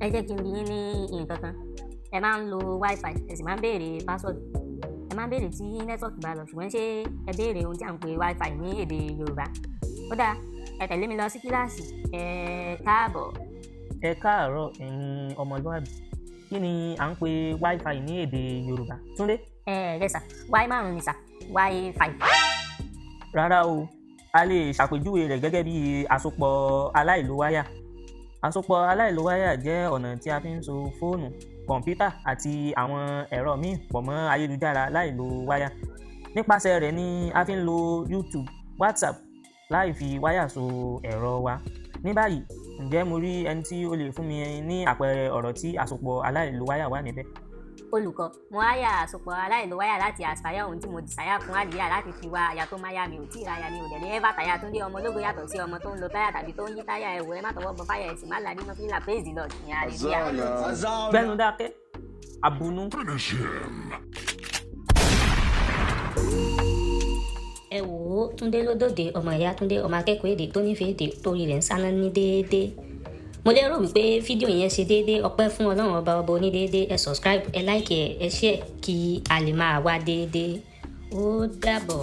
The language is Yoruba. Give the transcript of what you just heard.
Ẹ jẹ́ kí n bi yín ní nǹkan kan. Ẹ máa ń lo wifi, ẹ sì máa ń béèrè password. Ẹ máa ń béèrè tí network bá lọ, ṣùgbọ́n ṣé ẹ béèrè ohun tí à ń pè wifi ní èdè Yorùbá? Ó dáa, ẹ tẹ̀lé mi lọ sí kíláàsì. Ẹ káàbọ̀. Ẹ káàárọ̀, ẹ̀yin ọmọlúwàbí. Kí ni à ń pè wifi ní èdè Yorùbá, Túndé? Ẹ yes sir, y márùn ni sir, y5. Rárá o, a lè ṣàpèjúwe rẹ̀ gẹ́gẹ́ bí àsopọ̀ aláìlówáyà. Àsopọ̀ aláìlówáyà jẹ́ ọ̀nà tí a fi ń so fóònù, kọ̀ǹpútà àti àwọn ẹ̀rọ míì pọ̀ mọ́ ayélujára láì lo wáyà. Nípasẹ̀ rẹ̀ ni a fi ń lo YouTube, WhatsApp láì fi wáyà so ẹ̀rọ wa. Ní báyìí, ǹjẹ́ mo rí ẹni tí ó lè fún mi ní àpẹẹrẹ ọ̀rọ̀ tí àsopọ̀ aláìlówáyà wà níbẹ̀? Olùkọ́, mo háyà àsopọ̀ aláìlówáyà láti aspire ohun tí mo desire fún àlìyá láti fi wá aya tó máyà. Mi ò tí ì ráyà, mi ò dẹ̀ lé ẹ́fà táyà. Túndé ọmọ ológo yàtọ̀ sí ọmọ tó ń lo táyà tàbí tó ń yí táyà. Ẹ̀wọ̀, ẹ má tọwọ́ bọ fáyà, ẹ̀sìn má làdí mọ́ fílà. Praise the Lord ní hallelujah. Gbẹ́nu dákẹ́, àbùnú. Finish him. Ẹ wò ó, Túndé lódòdè, ọmọ ìyá Túndé, ọmọ akẹ́kọ̀ọ́ èdè tó nífẹ̀ẹ́ èdè torí rẹ̀ ń sáná ní déédéé. Mo lérò wípé fídíò yẹn ṣe déédéé. Ọpẹ́ fún Ọlọ́run Ọba, ọba onídéédéé. Ẹ subscribe, ẹ like, ẹ share kí a lè máa wá déédéé. Ó dàbọ̀.